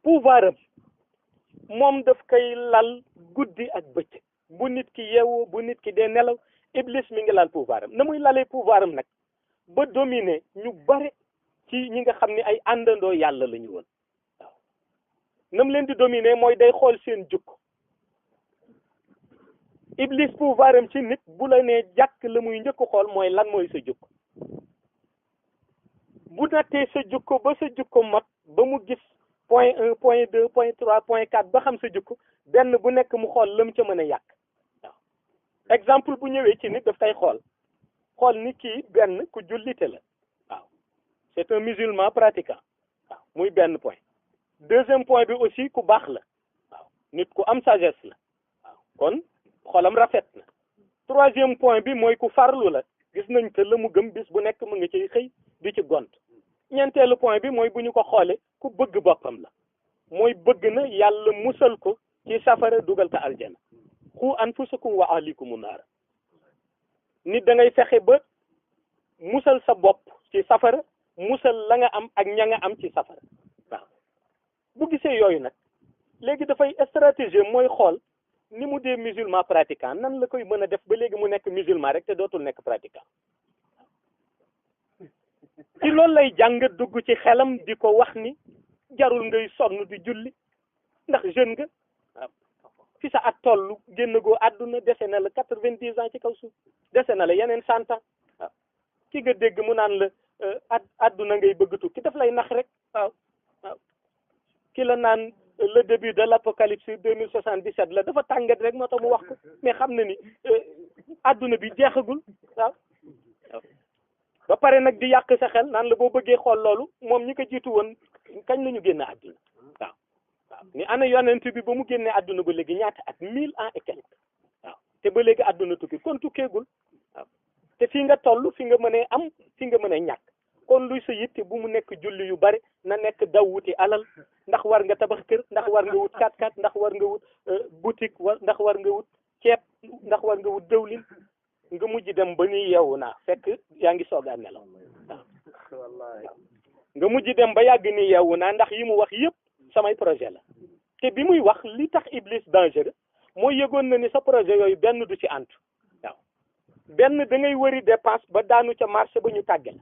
pouvoir am moom daf koy lal guddi ak bëccëg bu nit ki yeewoo bu nit ki dee nelaw Iblis mi ngi lal pouvoir am na muy lalee pouvoir am nag ba dominer ñu bare ci ñi nga xam ne ay àndandoo yàlla la ñu woon waaw nam leen di dominer mooy day xool seen jukko Iblis pouvoir am ci nit bu la nee jàkk la muy njëkk xool mooy lan mooy sa jukko bu nattee sa jukko ba sa jukko mat ba mu gis point 1 point 2 point 3 point 4 ba xam sa jukko benn bu nekk mu xool la mu ca mën a yàq waaw exemple bu ñëwee ci nit daf koy xool ni kii benn ku jullite la waaw c'est un musulman pratiquant waaw muy benn point deuxième point bi aussi ku baax la waaw nit ku am sagesse la waaw kon xolam rafet na troisième point bi mooy ku farlu la gis nañ que la mu gëm bis bu nekk mu ngi ciy xëy di ci gont ñeenteelu point bi mooy bu ñu ko xoolee ku bëgg boppam la mooy bëgg na yàlla musal ko ci safara dugal ko aljana xu anfusakum wa ahlikum naara nit da ngay fexe ba musal sa bopp ci safara musal la nga am ak ña nga am ci safara waaw bu gisee yooyu nag léegi dafay stratégie mooy xool ni mu dee musulman pratiquant nan la koy mën a def ba léegi mu nekk musulman rek te dootul nekk pratiquant ci loolu lay jàng dugg ci xelam di ko wax ni jarul ngay sonn di julli ndax jeune nga waaw fi sa at toll génn goo àdduna dese na la 90 ans ci kaw suuf dese na la yeneen 100 ans waaw ki nga dégg mu naan la àdduna ngay bëgg tukki daf lay nax rek waaw ki la naan le début de l'apocalypse 2077 la dafa tàngat rek moo tax mu wax ko mais xam na ni àdduna bi jeexagul waaw ba pare nag di yàq sa xel naan la boo bëggee xool loolu moom ñi ko jiitu woon kañ la ñu génne àdduna waaw ni ana yonent bi ba mu génnee àdduna ba léegi ñaata at 1000 ans et quelque waaw te ba léegi àdduna tukki kon tukkeegul waaw te fii nga toll fi nga mënee am fi nga mënee ñàkk kon luy sa yitte bu mu nekk julli yu bari na nekk daw wuti alal ndax war nga tabax kër ndax war nga wut 4x4 ndax war nga wut boutique ndax war nga wut ceeb ndax war nga wut dëwlin nga mujj dem ba ni yeewu naa fekk yaa ngi soog a nelaw waaw nga mujj dem ba yàgg ni yeewu naa ndax yi mu wax yëpp samay projet la te bi muy wax li tax Iblis dangereux mooy yëgoon na ni sa projet yooyu benn du ci antu waaw benn da ngay wëri dépense ba daanu ca marché ba ñu tàgge la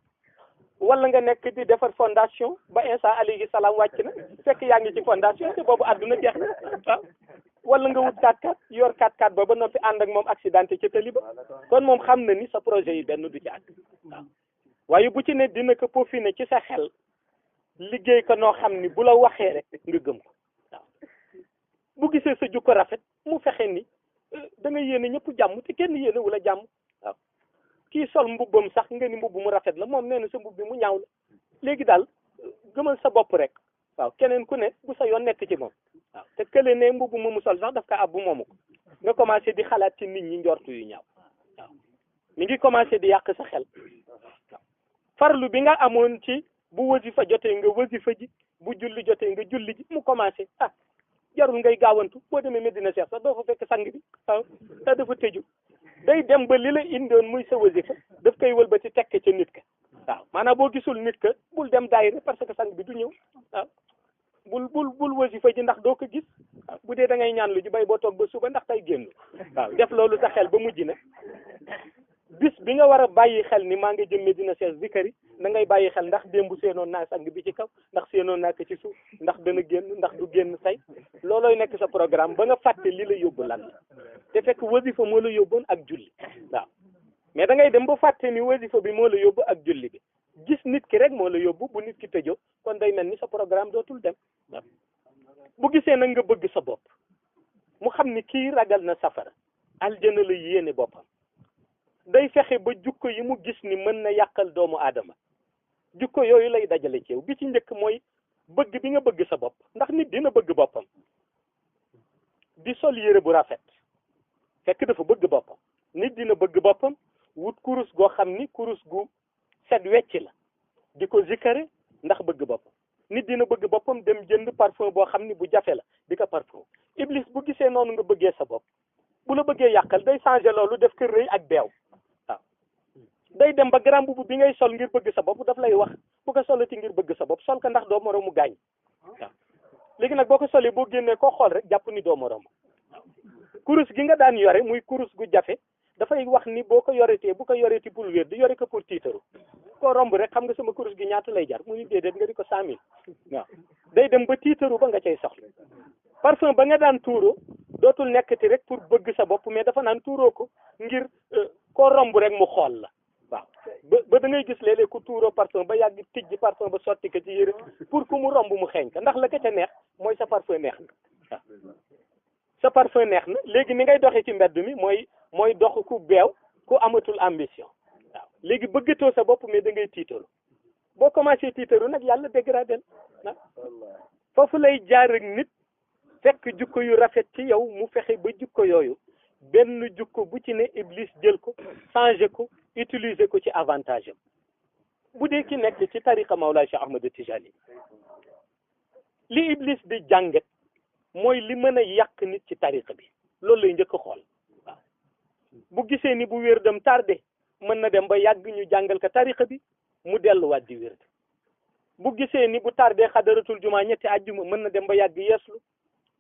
wala nga nekk di defar fondation ba Isa alayhi salaam wàcc na fekk yaa ngi ci fondation te boobu àdduna jeex na waaw wala nga wut 4x4 yor 4x4 ba noppi ànd ak moom accidenté ca tali ba kon moom xam na ni sa projet yi benn du ci àgg waaw waaye bu ci ne dina ko peaufiner ci sa xel liggéey ko noo xam ni bu la waxee rek nga gëm ko waaw bu gisee sa jukko rafet mu fexe ni da nga yéene ñëpp jàmm te kenn yéene wala jàmm waaw kii sol mbubbam sax nga ni mbubb mu rafet la moom nee na sa mbubb bi mu ñaaw la léegi daal gëmal sa bopp rek waaw keneen ku ne bu sa yoon nekk ci moom waaw te kële ne mbubb mu sol sax daf ko abbu moomu ko nga commencé di xalaat ci nit ñi njortu yu ñaaw waaw mi ngi commencé di yàq sa xel waaw farlu bi nga amoon ci bu wasifa jotee nga wasifa ji bu julli jotee nga julli ji mu commencé jarul ngay gaawantu boo demee Medina Cheikh sax doo fa fekk sang bi waaw te dafa tëju day dem ba li la indoon muy sa wasifa daf koy wëlbati tekk ca nit ka waaw maanaam boo gisul nit ka bul dem daayira parce que sang bi du ñëw waaw bul wasifa ji ndax doo ko gis waaw bu dee da ngay ñaan lu ji bay boo toog ba suba ndax tay génn waaw def loolu sa xel ba mujj na bis bi nga war a bàyyi xel ni maa ngi jëm Medina Cheikh zikari da ngay bàyyi xel ndax démb seenoon naa sang bi ci kaw ndax seenoon naa ko ci suuf ndax dana génn ndax du génn say loolooy nekk sa programme ba nga fàtte li la yóbbu lan la te fekk wasifa moo la yóbboon ak julli waaw mais da ngay dem ba fàtte ni wasifa bi moo la yóbbu ak julli bi gis nit ki rek moo la yóbbu bu nit ki tëjoo kon day mel ni sa programme dootul dem waaw bu gisee nag nga bëgg sa bopp mu xam ni kii ragal na safara aljana la yéene boppam day fexe ba jukko yi mu gis ni mën na yàqal doomu aadama jukko yooyu lay dajale ci yow bi ci njëkk mooy bëgg bi nga bëgg sa bopp ndax nit dina bëgg boppam di sol yére bu rafet fekk dafa bëgg boppam nit dina bëgg boppam wut kurus goo xam ni kurus gu set wecc la di ko zikare ndax bëgg boppam nit dina bëgg boppam dem jënd parfum boo xam ni bu jafe la di ko parfum Iblis bu gisee noonu nga bëggee sa bopp bu la bëggee yàqal day changé loolu def ko rëy ak beew waaw day dem ba grand boubou bi ngay sol ngir bëgg sa bopp daf lay wax bu ko solati ngir bëgg sa bopp sol ko ndax doo moroomu gaañ waaw léegi nag boo ko solee boo génnee koo xool rek jàpp ni doo morom kurus gi nga daan yore muy kurus gu jafe dafay wax ni boo ko yoretee bu ko yoretee pour wér di yore ko pour tiitaru koo romb rek xam nga sama kurus gi ñaata lay jar mu ni déedéet nga di ko 100 000 waaw day dem ba tiitaru ba nga cay soxla parfum ba nga daan tuuroo dootul nekkati rek pour bëgg sa bopp mais dafa naan tuuroo ko ngir koo romb rek mu xool la waaw ba da ngay gis léeg-léeg ku tuuroo parfum ba yàgg tijji parfum ba sotti ko ci yére pour ku mu romb mu xeeñ ka ndax la ka ca neex mooy sa parfum neex na waaw sa parfum neex na léegi ni ngay doxee ci mbedd mi mooy dox ku beew ku amatul ambition waaw léegi bëggatoo sa bopp mais da ngay tiitaru boo commencé tiitaru nag yàlla dégradé na foofu lay jaar ak nit fekk jukko yu rafet ci yow mu fexe ba jukko yooyu benn jukko bu ci ne Iblis jël ko changé ko utiliser ko ci avantage am bu dee ki nekk ci tariqa Mawlaay Cheikh Ahmed Tidjane li Iblis di jàngat mooy li mën a yàq nit ci tariqa bi loolu lay njëkk a xool waaw bu gisee ni bu wér dem tardé mën na dem ba yàgg ñu jàngal ko tariqa bi mu delluwaat di wér bu gisee ni bu tardé xadaratul jumaa ñetti àjjuma mën na dem ba yàgg yeeslu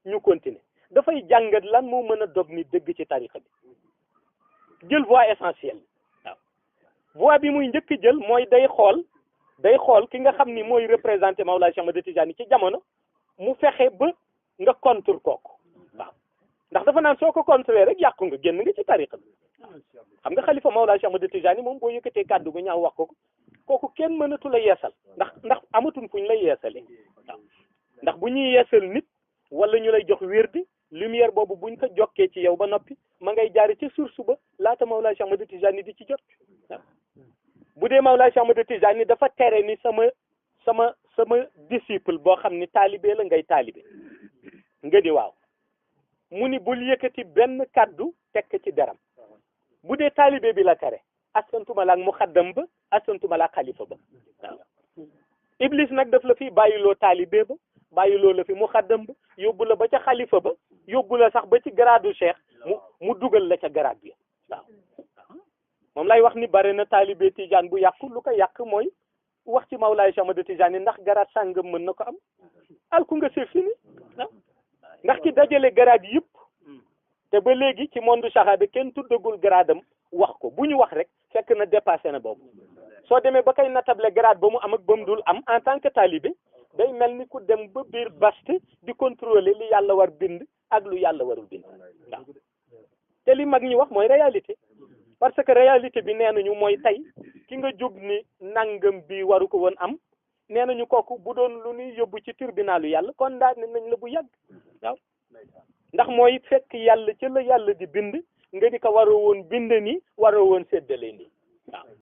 ñu continuer dafay jàngat lan moo mën a dog ni dëgg ci tariqa bi jël voie essentielle waaw voie bi muy njëkk jël mooy day xool ki nga xam ni mooy représenté Mawlaay Cheikh Ahmed Tidjane ci jamono mu fexe ba nga contre kooku waaw ndax dafa naan soo ko contré rek yàqu nga génn nga ci tariqa bi xam nga xalifa Mawlaay Cheikh Ahmed Tidjane moom boo yëkkatee kàddu gu ñaaw wax ko kooku kenn mënatu la yeesal ndax amatuñ fuñ lay yeesalee waaw ndax bu ñuy yeesal nit wala ñu lay jox wérdi lumière boobu buñ ko jokkee ci yow ba noppi ma ngay jaari ci source ba laata Mawlaay Cheikh Ahmed Tidjane di ci jot waaw bu dee Mawlaay Cheikh Ahmed Tidjane dafa tere ni sama disciple boo xam ni talibé la ngay talibé nga di waaw mu ni bul yëkkati benn kaddu tekk ci deram bu dee talibé bi la tere asantuma la ak muxaddam ba asantuma la ak xalifa ba waaw Iblis nag daf la fi bàyyiloo talibé ba bàyyiloo la fi muxaddam ba yóbbu la ba ca xalifa ba yóbbu la sax ba ci gradu cheikh mu dugal la ca grade bi waaw moom lay wax ni bare na talibé Tidjane bu yàqu lu ko yàq mooy wax ci Mawlaay Cheikh Ahmed Tidjane ndax garaat sàngam mën na ko am alku nga c'est fini ndax ki dajale garaat yëpp te ba léegi ci monde shahada kenn tuddagul garaadam wax ko bu ñu wax rek fekk na dépassé na boobu soo demee ba koy natable grade ba mu am ak ba mu dul am en tant que talibé day mel ni ku dem ba biir baste di contrôler li yàlla war bind ak lu yàlla warul bind waaw te li mag ñi wax mooy réalité parce que réalité bi nee nañu mooy tey ki nga jóg ni nangam bi waru ko woon am nee nañu kooku bu doon lu ñuy yóbbu ci tribunalu yàlla kon daal nañ la bu yàgg waaw ndax mooy fekk yàlla ci la yàlla di bind nga di ko waroo woon bind ni waroo woon séddale nii waaw